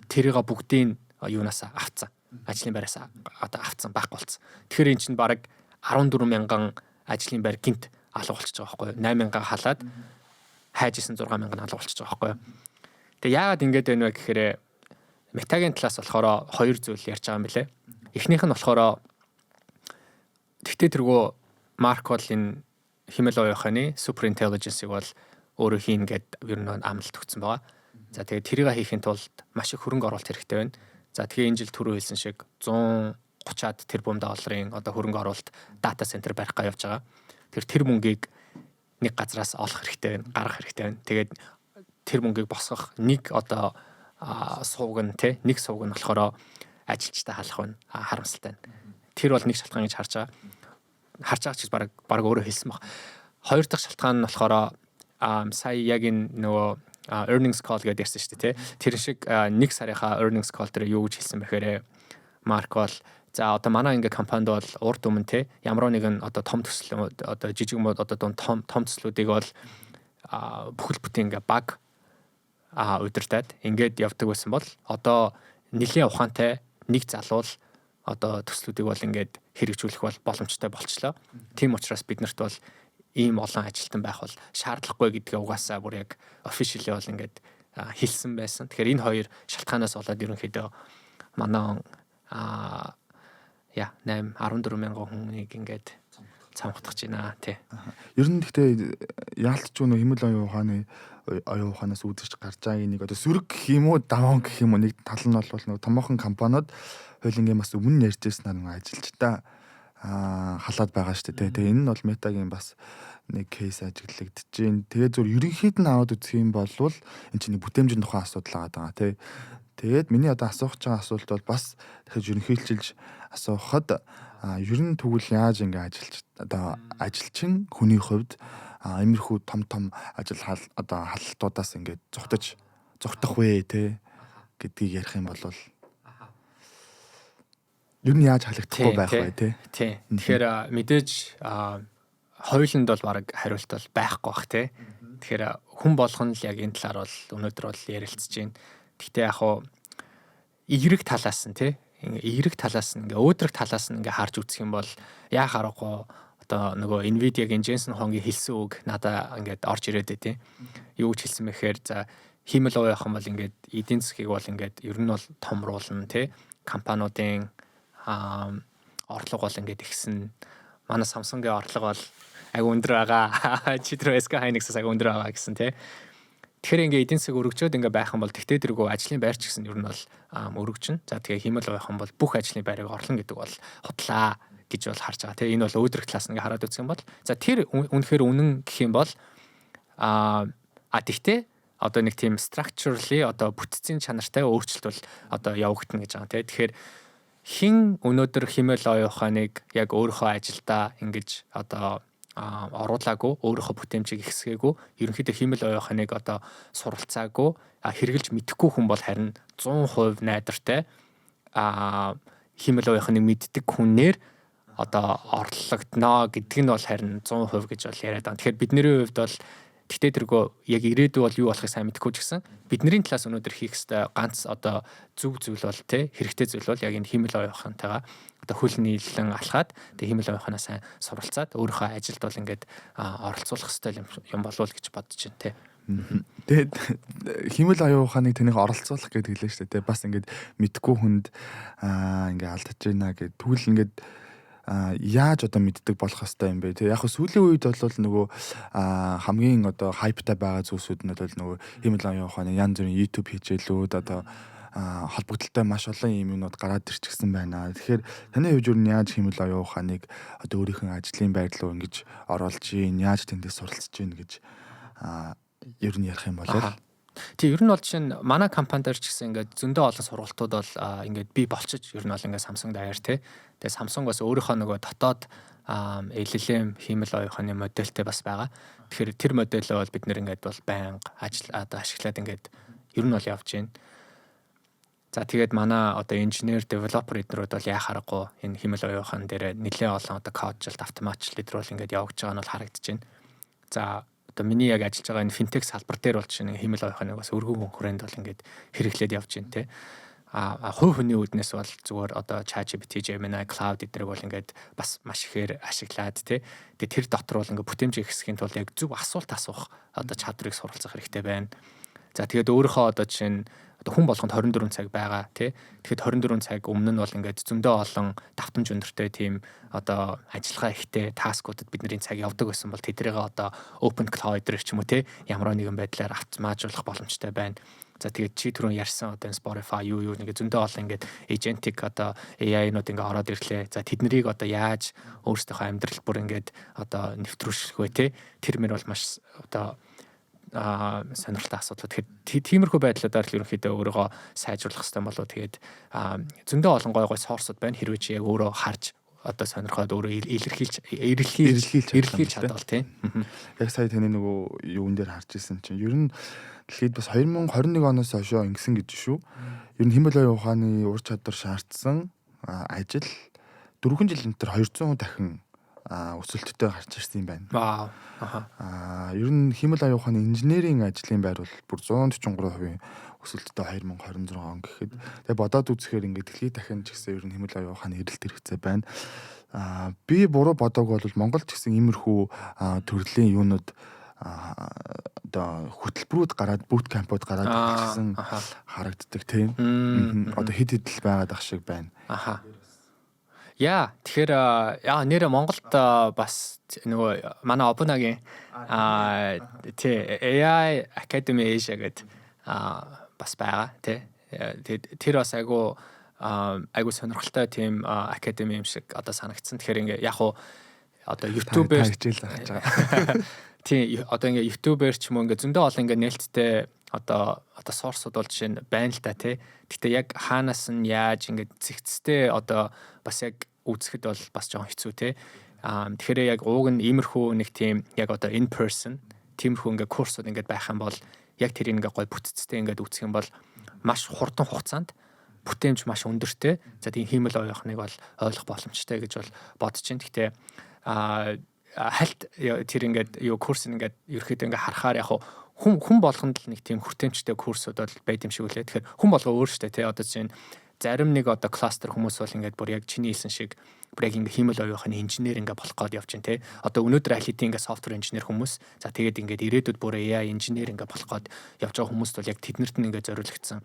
Тэрийг бүгдийг юунаас авцсан. Ажлын байраас одоо авцсан, байхгүй болсон. Тэгэхээр эн чинь бараг 14 мянган ажлын байр гинт алга болчихж байгаа байхгүй юу? 8000 халаад хайж исэн 6000 алга болчихж байгаа байхгүй юу? Тэгээ яагаад ингэж байна вэ гэхээр Meta-гийн талаас болохоор хоёр зүйл ярьж байгаа юм билэ. Эхнийх нь болохоор тэгтээ тэргүү Марк бол энэ хиймэл оюун ухааны super intelligence-ыг бол өөрөө хийн гэд ер нь амлалт өгсөн байгаа. За, тэгээд тэрийг хийхин тулд маш их хөрөнгө оруулалт хэрэгтэй байна. За, тэгээ энэ жил түрүү хэлсэн шиг 130-аад тэрбум долларын одоо хөрөнгө оруулалт data center барих га явж байгаа. Тэр мөнгийг нэг газраас олох хэрэгтэй байна, гаргах хэрэгтэй байна. Тэгээд тэр мөнгийг босгох нэг одоо сувг нь, те, нэг сувг нь болохоор ажилчтай халах байна. Харамсалтай байна. Тэр бол нэг шалтгаан гэж харж байгаа. Харж байгаа ч баг өөрөө хэлсэн баг. Хоёр дахь шалтгаан нь болохоор сая яг энэ нөгөө earnings call гэдээ ярьсан шүү дээ, тий. Тэр шиг нэг сарынхаа earnings call дээр юу гэж хэлсэн бэхээр Марк бол за одоо манай ингээ компанид бол урд өмнө, те, ямар нэгэн одоо том төсөл, одоо жижиг мод, одоо дунд, том том төслүүдийг бол бүхэл бүтэн ингээ баг удирдаад ингээд явдаг байсан бол одоо нэлийн ухаантай нэг залуул одоо төслүүдийг бол ингээд хэрэгжүүлэх бол боломжтой болчлоо. Тийм учраас биднэрт бол ийм олон ажилтан байх бол шаардлагагүй гэдгээ угаасаа бүр яг officially бол ингээд хэлсэн байсан. Тэгэхээр энэ хоёр шалтгаанаас болоод ерөнхийдөө манай я 8 14 мянган хүнийг ингээд цамхдах гэж байна, тий. Ер нь гэхдээ яалтч нөгөө хиймэл оюун ухаанаас үүдэж гарч байгааг нэг одоо сөрөг гэх юм уу, даван гэх юм уу, нэг тал нь бол нөгөө томоохон компаниуд хуулингийн бас өмнө ярьж ирсэн нэг ажилчдаа халаад байгаа шүү дээ. Тэгээ энэ нь бол Meta-гийн бас нэг case ажиглагдаж байна. Тэгээ зөв ерөнхийд нь аваад үзэх юм бол энэ чинь нэг бүтээмжийн тухай асуудал байгаа тий. Тэгээд миний одоо асуух гэж байгаа асуулт бол бас дахиж ерөнхийлчилж асуухад ер нь тэгвэл яаж ингээ ажилч одоо ажилчин хүний хувьд иймэрхүү том том ажил хал одоо халалтуудаас ингээд зугтаж зугтах вэ, те, гэдгийг ярих юм бол Ер нь яаж халагдахгүй байх вэ, тий? Тий. Тэгэхээр мэдээж хоёуланд бол баг хариулт бол байхгүй бах, тий. Тэгэхээр хүн болгоно л яг энэ талаар бол өнөөдөр бол ярилцаж байна. Гэхдээ яг хуу эерэг талаас нь, тий, эерэг талаас нь, ингээ өөдрөг талаас нь ингээ харж үзэх юм бол яа харахгүй одоо нөгөө Nvidia-гийн Jensen Huang-ийн хэлсэн үг надаа ингээд орж ирээд тий. Юу гэж хэлсэн бэ гэхээр, за, хиймэл оюун ухаан бол ингээд эдийн засгийг бол ингээд ер нь бол томруулна, тий. Компаниудын орлого бол ингээд ихсэн. Манай Samsung-ийн орлого бол айгу өндөр байгаа. Чи тэр SK Hynix-аас айгу өндөр байгаа гэсэн, тий. Тэгэхээр ингээ эдийн засаг өргөжөөд ингээ байх юм бол тэгтээ тэргүй ажлын байр ч гэсэн ер нь бол өргөжнө. За, тэгээ хиймэл оюун ухаан бол бүх ажлын байрыг орлоно гэдэг бол худлаа гэж бол харж байгаа. Тэгээ энэ бол өөдрөг талаас нь ингээ хараад үзэх юм бол, за, тэр үнэхээр үнэн гэх юм бол а тэгтээ одоо нэг тийм structurally, одоо бүтцийн чанартай өөрчлөлт бол одоо явагдана гэж байгаа, тийм. Тэгэхээр хэн өнөөдөр хиймэл оюун ухааныг яг өөрийнхөө ажилдаа ингэж одоо оруулаагүй, өөрийнхөө бүтээмжийг ихсгээгүй, ерөнхийдөө хиймэл оюун ухааныг одоо суралцаагүй, хэрэгжилж мэдэхгүй хүн бол харин 100% найдвартай хиймэл оюун ухааныг мэддэг хүнээр одоо орлогдно гэдэг нь бол харин 100% гэж бол яриад байгаа. Тэгэхээр бидний хувьд бол тэгтээ тэргөө яг ирээдүй бол юу болохыг сайн мэдэхгүй ч гэсэн бидний талаас өнөөдөр хийх ёстой ганц одоо зөв зүйл бол, те, хэрэгтэй зүйл бол яг энэ хиймэл оюун ухаантайгаа одоо хөл нийлэн алхаад, тэг хиймэл оюун ухаанаа сайн суралцаад өөрийнхөө ажилд бол ингээд оролцуулах ёстой юм болов уу гэж бодож байна, те. Тэгээд хиймэл оюун ухааныг таних оролцуулах гэдэг хэлээ шүү дээ. Бас ингээд мэдгүй хүнд ингээ алдаж байна гэд. Тэгвэл ингээд яаж одоо мэддэг болох хэвээр юм бэ? Тэг яг сүүлийн үед бол нөгөө хамгийн одоо hype тай байгаа зүйлсүүд нь бол нөгөө хиймэл оюун ухааны янз бүрийн YouTube хичээлүүд, одоо холбогдлолтой маш олон юм юмнууд гараад ирчихсэн байна. Тэгэхээр таны хувьд юу нь яаж хиймэл оюун ухааныг одоо өөрийнхөө ажлын байр руу ингэж оруулж гин, яаж тэндээс суралцж гин гэж ер нь ярих юм бол? Тий, ер нь бол жишээ нь манай компани дээр ч гэсэн ингээд зөндөө олон сургалтууд бол ингээд бий болчиж, ер нь бол ингээд Samsung даяар, тий. Тэгээ Samsung бас өөрийнхөө нөгөө дотоод LLM хиймэл оюун ухааны модельтэй бас байгаа. Тэгэхээр тэр модельөө бол бид нэр ингээд бол байнга ажил одоо ашиглаад ингээд ер нь бол явж байна. За, тэгээд манай одоо инженер, developer эднэрүүд бол яа харахгүй энэ хиймэл оюун ухаан дээр нэлээд олон одоо коджилт, автоматчлал эднэр бол ингээд явагдаж байгаа нь бол харагдаж байна. За, одоо миний яг ажиллаж байгаа энэ финтек салбар дээр бол жишээ нь хиймэл оюун ухааныг бас өргөн хүрээнд бол ингээд хэрэглээд явж байна, те. А хувь хүний үүднээс бол зүгээр одоо ChatGPT, Gemini, Claude эднэрийг бол ингээд бас маш ихээр ашиглаад, те. Тэгээ тэр дотор бол ингээд бүтээмж ихсэхийн тулд яг зөв асуулт асуух одоо чадварыг суралцах хэрэгтэй байна. За, тэгээд өөрийнхөө одоо жишээ нь одоо хүн болгонд 24 цаг байгаа, тий. Тэгэхэд 24 цаг өмнө нь бол ингээд зөндөө олон давтамж өндөртэй тийм одоо ажиллагаа ихтэй task уудад бидний цаг явдаг байсан бол тэднийг одоо OpenClaw дээр ч юм уу, тий, ямар нэгэн байдлаар автоматжуулах боломжтой байна. За, тэгээд чи түрүүн ярьсан одоо энэ Spotify юу юу нэг зөндөө олон ингээд agentic одоо AI-нууд ингээд ороод ирлээ. За, тэднийг одоо яаж өөрсдийнхөө амьдрал бүр ингээд одоо нэвтрүүлэх вэ, те? Тэр мэр бол маш одоо сонирхолтой асуудал. Тэгэхээр тиймэрхүү байдлуудаар л ерөнхийдөө өөрийгөө сайжруулах хэрэгтэй болоо. Тэгээд зөндөө олон гой гой source ууд байна. Хэрвээ чи яг өөрөө харж одоо сонирхоод өөрөө илэрхийлж эрэлхийлж эрэлхийлж чадвал, тийм. Яг сая таны нөгөө юун дээр харж ирсэн чинь ер нь дэлхийд бас 2021 оноос хойшоо ингэсэн гэж шүү. Ер нь хиймэл оюун ухааны ур чадвар шаардсан ажил 4 жилийн дотор 200 дахин өсөлттэй гарч ирсэн юм байна. Вау. Аха. Ер нь хиймэл оюун ухааны инженерийн ажлын байр бол бүр 143% өсөлттэй 2026 он гэхэд. Тэгээ бодоод үзэхээр ингээд дэлхийд дахин ч гэсэн ер нь хиймэл оюун ухааны эрэлт хэрэгцээ байна. Би буруу бодоог бол Монголд ч гэсэн иймэрхүү төрлийн юунууд, одоо хөтөлбөрүүд гараад, boot camp ууд гараад эхэлсэн харагддаг, тийм. Одоо хэд хэдэл байгаад ах шиг байна. Аха. Яа, тэгэхээр яа нэрэ Монголд бас нөгөө манай Obunaгийн тий AI Academy Asia гэдэг бас байгаа, тий. Тэгээд тэр бас айгу айгу сонирхолтой тийм академи юм шиг одоо санагдсан. Тэгэхээр ингээ яг уу одоо YouTube-ээр хичээл авч байгаа. Тий, одоо ингээ YouTube-ээр ч юм уу ингээ зөндөө олон ингээ нээлттэй одоо source ууд бол жишээ нь байна л та, тий. Гэтэ яг хаанаас нь яаж ингээ зэгцтэй одоо бас яг үзэхэд бол бас жоохон хэцүү, тий. Тэгэхээр яг ууг нь иймэрхүү нэг тийм яг одоо in person тиймэрхүү ингээ курсууд ингээд байх юм бол яг тэр ингээ гой бүтцтэй ингээд үзэх юм бол маш хурдан хугацаанд бүтээмж маш өндөртэй. За, тийм хиймэл оюун ухааныг бол ойлгох боломжтой гэж бол бодож байна. Гэхдээ хальт тэр ингээд юу курс ингээд ерөөхдөө ингээд харахаар яг хүн хүн болгонд л нэг тийм хүртээмжтэй курсууд бол байд юм шиг үлээ. Тэгэхээр хүн болго өөр штэ, тий. Одоо чинь зарим нэг одоо кластер хүмүүс бол ингээд бүр яг чиний хэлсэн шиг бүр яг ингээд хиймэл оюун ухааны инженер ингээд болох гээд явж байна, те. Одоо өнөөдөр аль хэдийн ингээд software engineer хүмүүс, за, тэгээд ингээд ирээдүйд бүр AI инженер ингээд болох гээд явж байгаа хүмүүст бол яг тэднэрт нь ингээд зориулагдсан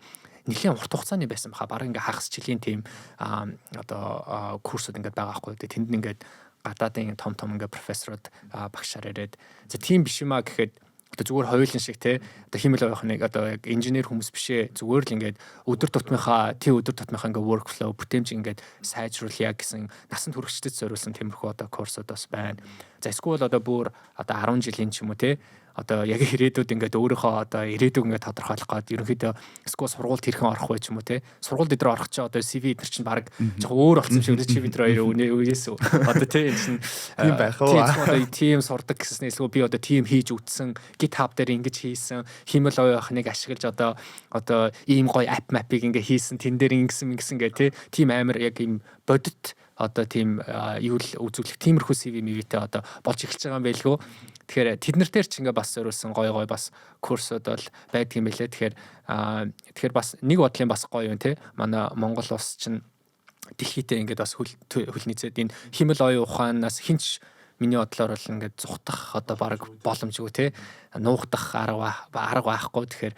нэлээд урт хугацааны байсан баха. Бараг ингээд хагас жилийн тийм одоо курсууд ингээд байгаа байхгүй. Тэнд нь ингээд гадаадын том том ингээд профессорууд багшаар ирээд, за, тийм биш юм а гэхэд одоо зүгээр хоёулын шиг, те, одоо хиймэл оюун ухааныг одоо яг инженер хүмүүс бишээ, зүгээр л ингээд өдөр тутмынхаа тий өдөр тутмынхаа ингээд workflow бүтээмж ингээд сайжруулъя гэсэн насанд хүрэгчдэд зориулсан тиймэрхүү одоо курсууд бас байна. За, эсвэл одоо бүр одоо 10 жилийн ч юм уу, те, одоо яг ирээдүйд ингээд өөрийнхөө одоо ирээдүг ингээд тодорхойлох гээд ерөнхийдөө эсвэл сургуульд хэрхэн орох вэ ч юм уу, те, сургуульд өдр орох чи одоо CV эднэр чинь баг жоохон өөр болсон юм шиг үлээ. Чи бид хоёр үнэ үеэс одоо, те, энэ чинь тийм байх уу, одоо тийм сурдаг гэснээр эсвэл би одоо тийм хийж үтсэн, GitHub дээр ингэж хийсэн, хиймэл оюун ухааныг ашиглаж одоо ийм гоё app map-ыг ингээ хийсэн, тэн дээр ингэсэн ингэсэн гэх, те, тийм амар яг ийм бодит одоо тийм юу л үзүүлэх тиймэрхүү CV мэвтэй одоо болж эхэлж байгаа юм байлгүй. Тэгэхээр тэднэр дээр ч ингээ бас зориулсан гоё гоё бас курсууд бол байдаг юм билээ. Тэгэхээр бас нэг бодлын бас гоё юм, те. Манай Монгол улс чинь дэлхийдээ ингээд бас хөл хөл нийцээд энэ хиймэл оюун ухаанаас хинч миний бодлоор бол ингээд зугтах одоо баг боломжгүй, те, нуугдах арга байхгүй. Тэгэхээр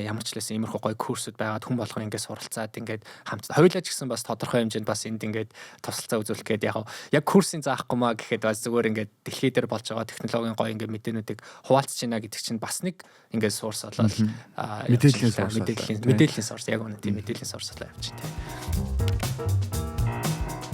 ямар ч лээс иймэрхүү гоё курсууд байгаад хүн болгон ингээд суралцаад ингээд хамт хоёулаа ч гэсэн бас тодорхой хэмжээнд бас энд ингээд тусалцаа үзүүлэх гээд яг курсын заахгүй маа гэхэд бас зүгээр ингээд дэлхий дээр болж байгаа технологийн гоё ингээд мэдээнүүдийг хуваалцж байна гэдэг чинь бас нэг ингээд source болоод мэдээллийн source. Мэдээллийн source, яг үнэ, тийм, мэдээллийн source болоо явчих, тийм.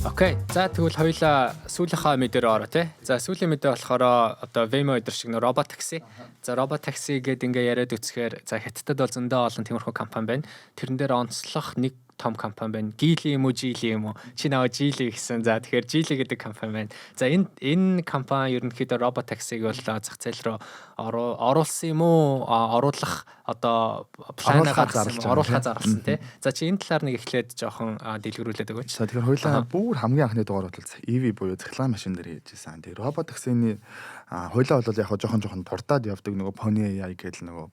Okay. За, тэгвэл хоёулаа сүүлийнхаа мэдээ рүү ороо, тий. За, сүүлийн мэдээ болохоор одоо Waymo эдэр шиг нөө робот такси. За, робот такси гэдэг ингээ яриад үзэхээр, за, Хятадд бол зөндөө олон тиймэрхүү компани байна. Тэрэн дээр онцлох нэг том компани байна. Geely юм уу, Geely юм уу? Чи наваа Geely гэсэн. За, тэгэхээр Geely гэдэг компани байна. За, энэ компани ерөнхийдөө робот таксиг бол зах зээл рүү оруулсан юм уу? Оруулах одоо планаа гаргасан, оруулахаа зарласан, тий. За, чи энэ талаар нэг эхлээд жоохон дэлгэрүүлээд өгөөч. За, тэгэхээр хоёулаа бүр хамгийн анхны дугаар бол EV буюу цахилгаан машин дээр хийж исэн. Тэгээ робот таксины хоёулаа бол яг жоохон жоохон дурдаад явдаг нөгөө Pony AI гэдэг нөгөө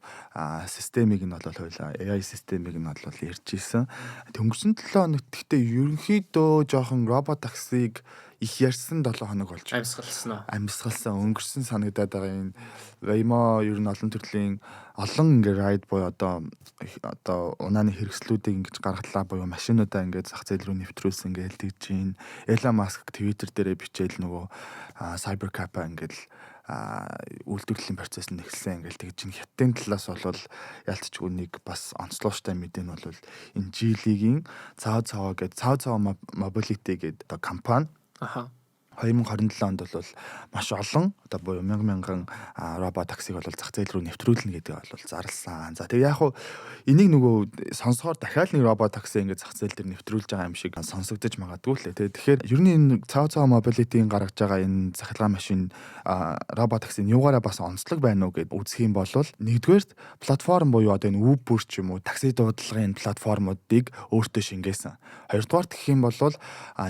системийг нь бол хоёулаа AI системийг нь бол ярьж исэн. Өнгөрсөн 7 хоногт гэхдээ ерөнхийдөө жоохон робот таксиг их ярьсан 7 хоног болж амьсгалсан уу? Амьсгалсан, өнгөрсөн санагдаад байгаа. Энэ Waymo ер нь олон төрлийн олон ингээ ride буюу одоо унааны хэрэгслүүдийг ингэж гаргалаа буюу машинуудаа ингээд зах зээл рүү нэвтрүүлсэн гэж тэгж чинь Elon Musk Twitter дээрээ бичээл нөгөө Cybercab ингээд үйлдвэрлэлийн процесс нь эхэлсэн ингээл тэгж чинь Хятадын талаас бол ялцчгүй нэг бас онцлогчтой мэдээ нь бол энэ Geely-гийн Цао Цао гэдэг Цао Цао Mobility гэдэг одоо компани 2027 онд бол маш олон одоо буюу мянган мянган робот таксиг бол зах зээл рүү нэвтрүүлнэ гэдэг бол зарласан. За, тэгээ яг хуу энийг нөгөө сонсохоор дахиад нэг робот такси ингээд зах зээл дээр нэвтрүүлж байгаа юм шиг сонсогдож магадгүй лээ. Тэгээ тэгэхээр ер нь энэ Цао Цао Mobility-ийн гаргаж байгаа энэ цахилгаан машин робот такси юугаараа бас онцлог байна уу гэд үзэх юм бол нэгдүгээрт платформ буюу одоо энэ Uber ч юм уу такси дуудлагын платформуудыг өөртөө шингээсэн. Хоёрдугаарт гэх юм бол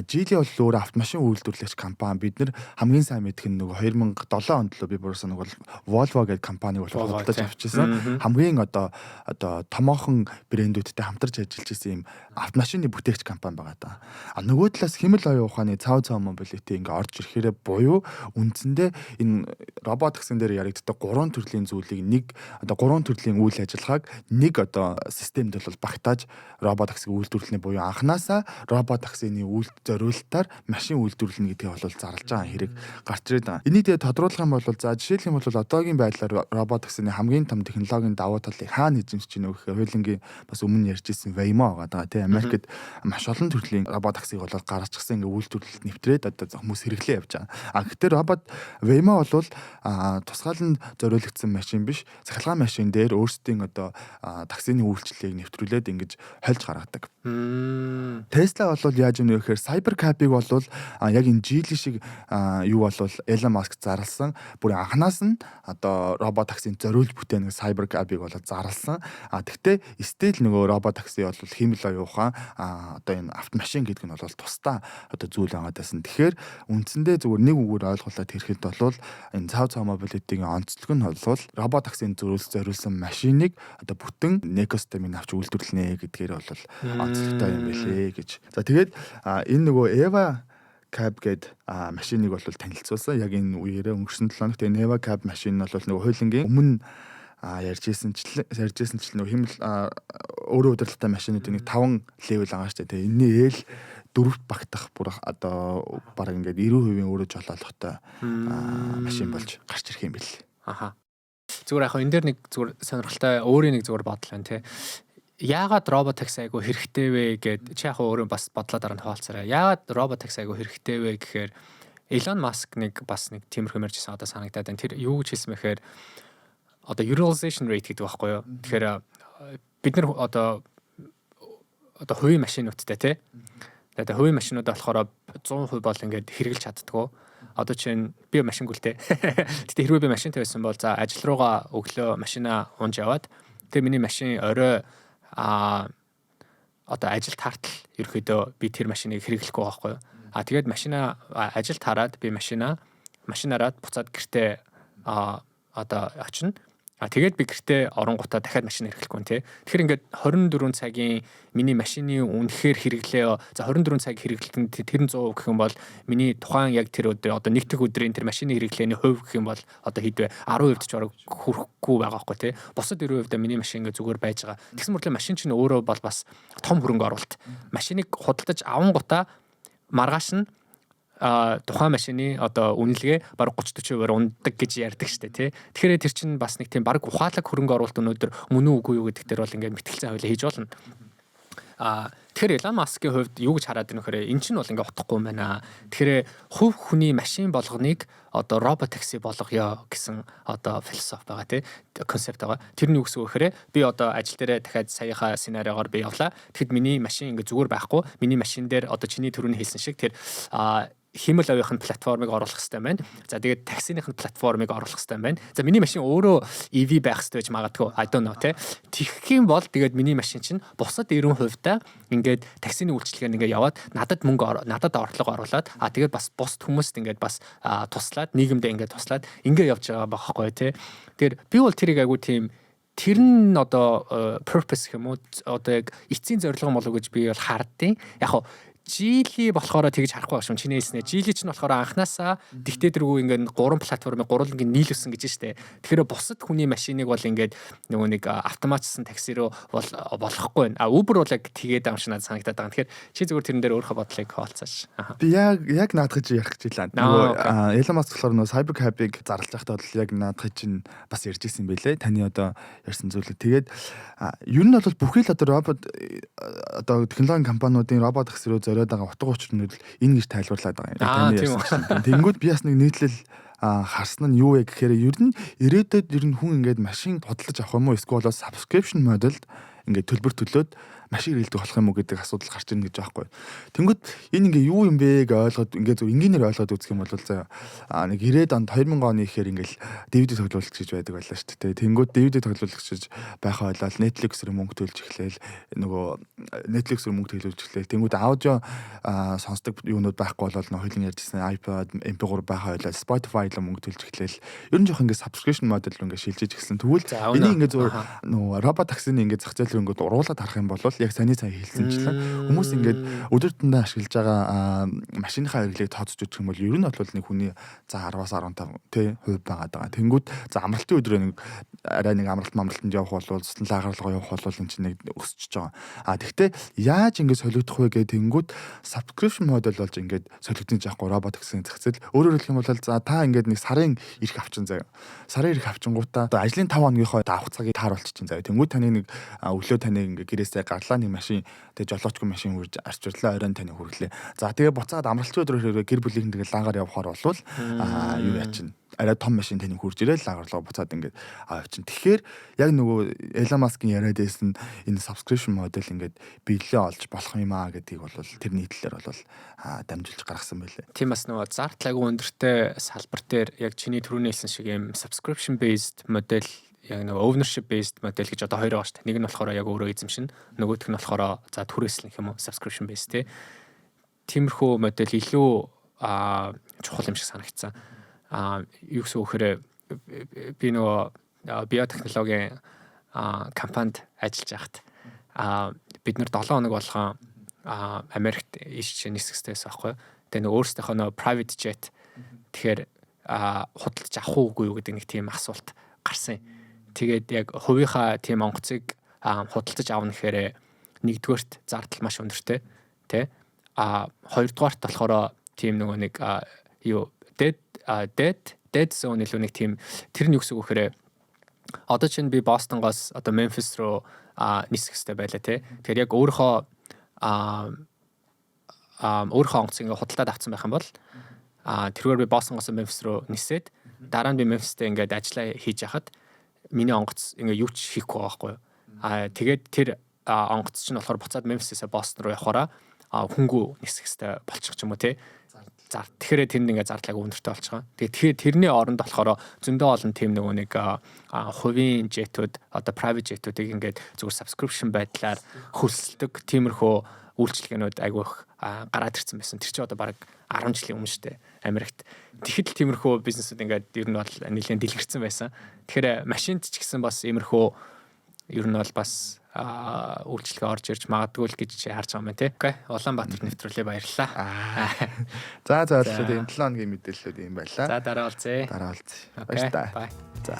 Geely бол өөрөө автомашин үйлдвэрлэгч компани. Бид нэр хамгийн сайн мэдэх нь нөгөө 2007 онд л би буруусан нэг бол Volvo гэдэг компаниг бол худалдаж авчихсан. Хамгийн одоо томоохон брэндүүдтэй хамтарч ажиллаж исэн юм автомашины бүтээгч компани байгаа даа. А нөгөө талаас хиймэл оюун ухааны Цао Цао Mobility ингээ орж ирэхээрээ буюу үндсэндээ энэ робот гэсэн дээр яригддаг гурван төрлийн зүйлийг нэг одоо гурван төрлийн үйл ажиллагааг нэг одоо системд бол багтааж робот таксиг үйлдвэрлэнэ буюу анханасаа робот таксины үйл зориултаар машин үйлдвэрлэнэ гэдгийг бол зарлж байгаа хэрэг гарч ирээд байгаа. Энийг тэгээ тодруулах юм бол, за, жишээлх юм бол одоогийн байдлаар робот таксины хамгийн том технологийн давуу талыг хаана эзэмшиж байна вэ гэхээр хоёулангийн бас өмнө ярьж ирсэн Waymo байгаа даа, тийм. Америкт маш олон төрлийн робот таксиг бол гаргачихсан, ингээ үйлдвэрлэлд нэвтрээд одоо хүмүүс хэрэглээ явж байгаа. А гэхдээ робот Waymo бол тусгаалan зориулагдсан машин биш, цахилгаан машин дээр өөрсдийн одоо таксины үйлчлэгийг нэвтрүүлээд ингэж хольж гаргадаг. Tesla бол яаж юм вэ гэхээр Cybercab-ыг бол яг энэ Geely Geely шиг юу болвол Elon Musk зарласан. Бүр анханаас нь одоо robotaxi-г зориулж бүтээн нэг Cybercab-ыг бол зарласан. А тэгтээ still нөгөө robotaxi бол хиймэл оюун ухаан, одоо энэ автомашин гэдэг нь бол тусдаа одоо зүйл байгаа даа. Тэгэхээр үндсэндээ зүгээр нэг үгээр ойлгуулад хэлэхэд бол энэ Cao Cao Mobility-гийн онцлог нь бол robotaxi-г зориулсан машиныг одоо бүтэн экосистемийг авч үйлдвэрлэнэ гэдгээр бол онцлогтой юм билээ гэж. За, тэгээд энэ нөгөө Eva Cab гээд машиныг бол танилцуулсан. Яг энэ үеэрээ өнгөрсөн 7 хоногт энэ Eva Cab машин нь бол нөгөө хуулингийн өмнө ярьжсэн чил нөгөө хиймэл өөрөө удирдлагатай машинуудын нэг 5 level байгаа шүү дээ. Тэгээ энэний L дөрөвт багтах бүр одоо баг ингээд 90% өөрөө жолоолохтой машин болж гарч ирэх юм бэл. Аха. Зүгээр яг энэ дээр нэг зүгээр сонирхолтой өөрийн нэг зүгээр бодол байна те. Яагаад robotaxi айгу хэрэгтэй вэ гэд чи яг өөрөө бас бодлоо дараа нь хуваалцаарай. Яагаад robotaxi айгу хэрэгтэй вэ гэхээр Elon Musk нэг бас нэг тиймэрхүү ярьжсэн одоо санагдаад байна. Тэр юу гэж хэлсэн бэ гэхээр одоо utilization rate гэдэг байхгүй юу. Тэгэхээр бид нар одоо хувийн машинуудтай тий. Тэгээд хувийн машинуудаа болохоор 100% бол ингээд хэрэглэж чаддгүй. Одоо чинь би машингүй л те. Гэтэ хэрвээ би машинтай байсан бол за ажил руугаа өглөө машина унж яваад, тэгээ миний машин орой одоо ажил тартал ерөөхдөө би тэр машиныг хэрэглэхгүй байгаа байхгүй юу. А тэгээд машина ажил тараад би машинаараа буцаад гэртээ одоо очино. А тэгээд би гэртээ оронгуудаа дахиад машин хэрэглэхгүй нэ. Тэгэхээр ингээд 24 цагийн миний машины үнэхээр хэрэглээ, за, 24 цаг хэрэглэлтэн тэр 100% гэх юм бол миний тухайн яг тэр өдөр одоо нэг дэх өдрийн тэр машины хэрэглээний хувь гэх юм бол одоо хэд вэ? 10% ч бараг хүрэхгүй байгаа байхгүй тий. Бусад 90% миний машин ингээд зүгээр байж байгаа. Тэгсэн мөртлөө машин чинь өөрөө бол бас том хөрөнгө оруулалт. Машиныг худалдаж авангуудаа маргааш нь тухайн машины одоо үнэлгээ бараг 30 40%-аар ундаг гэж ярьдаг штэ тий. Тэгэхээр тэр чинь бас нэг тийм бараг ухаалаг хөрөнгө оруулалт өнөөдөр мөн үү үгүй юу гэдэг дээр бол ингээд мэтгэлцэн хоёлаа хийж болно. А тэгэхээр Elon Musk-ийн хувьд юу гэж хараад байна гэхээр эн чинь бол ингээ утгагүй юм байна. Тэгэхээр хувь хүний машин болгоныг одоо robotaxi болгоё гэсэн одоо философи байгаа тий, концепт байгаа. Тэр нь юу гэсэн үг гэхээр би одоо ажил дээрээ дахиад саяхаа сценариогоор би явлаа. Тэгэхэд миний машин ингээ зүгээр байхгүй. Миний машин дээр одоо чиний түрүүний хэлсэн шиг тэр хиймэл оюуны платформыг оруулах хэрэгтэй байна. За, тэгээд таксиных нь платформыг оруулах хэрэгтэй байна. За, миний машин өөрөө EV байх хэрэгтэй байж магадгүй. I don't know те. Тэгэх юм бол тэгээд миний машин чинь бусад 90% та ингээд таксины үйлчилгээнд ингээд яваад надад мөнгө, надад орлого оруулаад, а тэгээд бас бусад хүмүүст ингээд бас туслаад, нийгэмдээ ингээд туслаад ингээд явж байгаа байхгүй те. Тэгэхээр би бол тэрийг айгу тийм тэр нь одоо purpose гэх юм уу, одоо яг эцсийн зорилго болов гэж би бол хардیں۔ Яг хаа Geely болохоор тэгж харахгүй байх шүү. Чиний хэлснээр Geely чинь болохоор анханасаа диктаторгүй ингээд гурван платформыг гурван ингээд нийлүүлсэн гэж штэ. Тэгэхээр бусад хүний машиныг бол ингээд нөгөө нэг автоматчсан такси руу бол болохгүй байна. А Uber бол яг тэгээд байгаа юм шиг надад санагдаад байгаа. Тэгэхээр чи зүгээр тэрэн дээр өөрийнхөө бодлыг хуваалцаач. Би яг наадах чи ярих гэж илаа. Нөгөө Elon Musk болохоор нөгөө Cybercab-ыг зарлж байхдаа бол яг наадах чинь бас ярьж исэн байлээ. Таны одоо ярьсан зүйлийг. Тэгээд ер нь бол бүхий л одоо робот, одоо технологийн компаниудын robotaxi руу зориод байгаа утга учир нь энэ гэж тайлбарлаад байгаа юм. Таны ярьсан. Тэнгүүд би бас нэг нийтлэл харсан нь юу вэ гэхээр ер нь ирээдүйд ер нь хүн ингээд машин худалдаж авах юм уу, эсвэл subscription model-д ингээд төлбөр төлөөд машин хэрэглэдэг болох юм уу гэдэг асуудал гарч ирнэ гэж байгаа байхгүй. Тэнгүүд энэ ингээ юу юм бэ гэж ойлгоод, ингээ зөв энгийнээр ойлгоод үзэх юм бол за нэг 90-ад онд, 2000 оны ихээр ингээл DVD тоглуулагч гэж байдаг байлаа шүү дээ. Тэнгүүд DVD тоглуулагч гэж байхаа болоод Netflix-ээр мөнгө төлж эхлээл, нөгөө Netflix-ээр мөнгө төлж эхлээл. Тэнгүүд аудио сонсдог юунууд байхгүй болол нөө хоёлын ярьжсэн iPod, MP3 байхаа болоод Spotify л мөнгө төлж эхлээл. Ер нь жоох ингээ subscription model руу ингээ шилжиж эхэлсэн. Тэгвэл энийг ингээ зөв нөгөө robotaxi-ны ингээ зах зээл рүү ингээ уруулаад харах юм бол яг саний цай хэлсэнчлэн хүмүүс ингээд өдөр тутамдаа ашиглаж байгаа машиныхаа хэрэглээг тооцож үзэх юм бол ер нь бол нэг хүний за 10-аас 15 тий хувь байгаа даа. Тэнгүүд за амралтын өдрөө нэг арай нэг амралт мамралтанд явах бол, цэцэн лагерлогоо явах бол энэ чинь нэг өсөж байгаа. А тэгтээ яаж ингэж солигдох вэ гэх тэнгүүд subscription model болж ингээд солигдсон жаахгүй robotaxi-ийн зах зээл. Өөрөөр хэлэх юм бол за та ингээд нэг сарын эрх авчин заяа. Сарын эрх авчингуудаа одоо ажлын 5 хоногийнхоо авах цагийг тааруулчих чинь заяа. Тэнгүүд таны нэг өглөө таныг ингээд гэрээсээ гарлаа, нэг машин тэгээ жолоочгүй машин үрж арчирлаа, оройн таны хүрглээ. За, тэгээ буцаад амралтын өдрөөр гэр бүлийнхэн тэгээ лагаар явахаар болвол юу яа чинь Арай том машин тань хурж ирээл лагарлаа буцаад ингээд авчин. Тэгэхээр яг нөгөө Elon Musk-ийн яриад байсан энэ subscription model ингээд биелээ олж болох юм аа гэдгийг бол тэр нийтлэлээр бол дамжуулж гаргасан байлээ. Тийм, бас нөгөө зардал айгүй өндөртэй салбар дээр яг чиний түрүүний хэлсэн шиг юм subscription based model, яг нөгөө ownership based model гэж одоо хоёр байгаа шүү дээ. Нэг нь болохоор яг өөрөө эзэмшин, нөгөөх нь болохоор за түрээслэх юм уу, subscription based, тий. Тиймэрхүү модель илүү чухал юм шиг санагдсан. Юу гэсэн үг гэхээр би нөгөө биотехнологийн компанид ажиллаж байхад бид нар 7 хоног болгон Америкт ийш нисэх хэрэгтэйсэн байхгүй. Тэгээ нөгөө өөрсдийнхөө нөгөө private jet, тэгэхээр худалдаж авах уугүй юу гэдэг нэг тийм асуулт гарсан. Тэгээд яг хувийнхаа тийм онгоцыг худалдаж авна гэхээр нэгдүгээрт зардал маш өндөртэй, тий. Хоёрдугаарт болохоор тийм нөгөө нэг юу dead zone илүү нэг тийм, тэр нь юу гэсэн үг гэхээр одоо чинь би Бостонгоос одоо Мемфис руу нисэх хэрэгтэй байлаа, тий. Тэгэхээр яг өөрийнхөө а өөрийнхөө онгоцыг ингээ худалдаад авсан байх юм бол тэргээр би Бостонгоос Мемфис руу нисээд, дараа нь би Мемфистэй ингээд ажиллаа хийж яхад миний онгоц ингээ юу ч хийхгүй байгаа байхгүй юу. Тэгээд тэр онгоц чинь болохоор буцаад Мемфисээс Бостон руу явахаараа хөнгүү нисэх хэрэгтэй болчих ч юм уу, тий. Зар тэгэхээр тэнд ингээ зардал айгүй өндөртэй болчих. Тэгээ тэгэхээр тэрний оронд болохоор зөндөө олон тийм нөгөө нэг хувийн jet үүд, одоо private jet үүдийг ингээд зүгээр subscription байдлаар хөлсөлдөг тиймэрхүү үйлчилгээнүүд айгүй их гараад ирсэн байсан. Тэр чинь одоо бараг 10 жилийн өмнө шүү дээ, Америкт. Тэгэхэд л тиймэрхүү бизнесүүд ингээд ер нь бол нэлээд дэлгэрсэн байсан. Тэгэхээр машинд ч гэсэн бас иймэрхүү ер нь бол бас үйлчилгээ орж ирж магадгүй л гэж харж байгаа юм байна, тий. Okay. Улаанбаатар нэвтрүүлээ, баярлалаа. За, ойлголоо. Энэ 7 хоногийн мэдээллүүд юм байлаа. За, дараа уулзъя. Дараа уулзъя. Баярлалаа. За.